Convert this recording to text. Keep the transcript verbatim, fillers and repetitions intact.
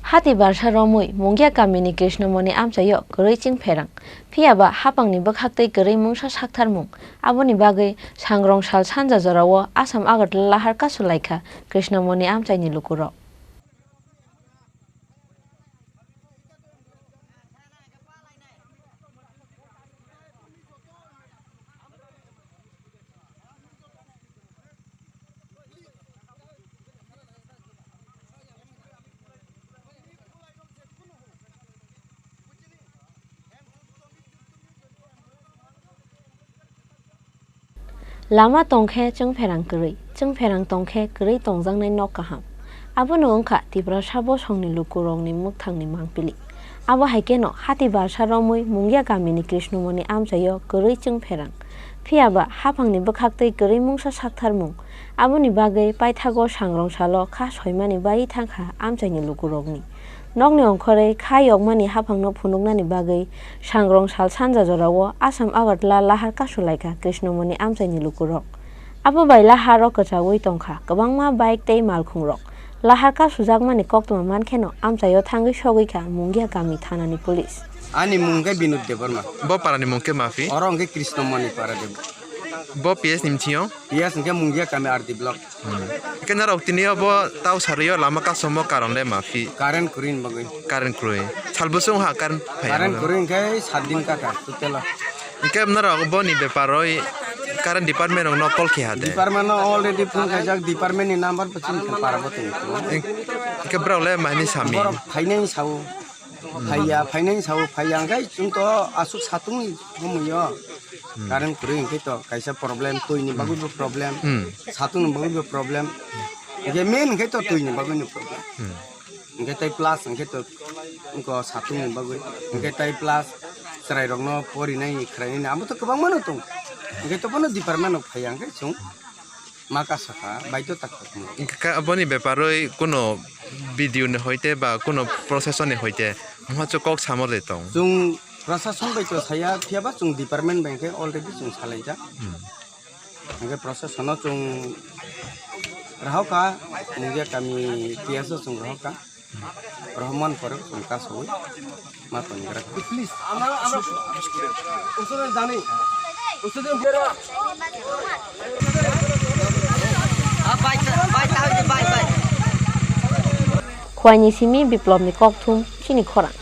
Hati barsa romwi Mungia kamini Krishnamoni amchaio kwrwi chwngpherang. Phiyaba haphangni bwkhaktwi kwrwi mungsa saktharmung. Aboni bagwi sangrong sal sanja jorao Assam Agartala lahar kasu laikha Krishnamoni amchaini lukurok. Lama tongkhe chwngpherang kwrwi, chwngpherang tongkhe kwrwi tongjaknai nok kaham. Abono wngkha Tiprasa bosongni lukurokni mwkthangni mangpili. Abo hai kheno hati barsa romwi Mungia kamini Krishnamoni amchaio kwrwi chwngpherang. Phiyaba haphangni bwkhaktwi kwrwi mungsa saktharmung. Aboni bagwi paithago sangrong salo kha soimani bai thangkha amchaini lukurokni. Nokni ongkhorwi kha yokmani haphangno phunuknani bagwi sangrong sal sanja jorao Assam Agartala lahar kasu laikha Krishnamoni amchaini lukurok. Abo bai laharo kwchaui tongkha kwbangma bike tei malkhungrok. Lahar kasujakmani koktwma mankheno amchaio thangwi sogwi kha Mungia kami thanani police. Ani mung khe Binod Debbarma. Bo parani mung khe maphi? Oro hwnkhe Krishnamoni para de. Bo P S ni mthiyo? P S hwnkhe Mungia kami R D block. Hmm. Hwnkhe norok tini obo tau sarwi o lama kasomo karon le maphi? Current kwrwini bagwi. Current kwrwi. Sal bwswk wngkha current phai? Current kwrwi hwnkhe sat din kaka total o. Hwnkhe norok boni bepar oi current department rok no call khe ha de? Department no already phone khaijak, department ni number bo chini khe para bo tong. Hwnkhe borok le mani sami? Borok phainai sao. Phaiya, phainai sao, phaiya hwnkhe chwng to aswk satung ni somoi o. Hmm. Current kwrwi hwnkhe to kaisa problem, twi ni bagwi bo problem, hmm, satung ni bagwi bo problem. Hwnkhe main hwnkhe to twi ni bagwi no problem. Hmm. Hwnkhe tai plus hwnkhe to wngkha satung ni bagwi. Hwnkhe tai plus chwrai rokno porinai khwrainai amo to kwbangma no tongo. Hwnkhe to bono department rok phaiya hwnkhe chwng ma kasa kha, baidhota kha. Hwnkhe ka-, aboni beparoi kuno B D O ni hoite ba kuno proshasoni hoite mungha chwng kok samo de tong? Chwng proshasoni bai to saya, phiyaba chwng department bai khe already chwng salaijak. Hmm. Hwnkhe proshasano chwng rohor kha, Mungia kami P S o chwng rohor kha. Rohman pore chwng kasaui ma tongwi gra kha. Please, আমরা, আমরা উসুরে জানি, উসুরে Khuaini simi Biplobni kokthum chini khorang.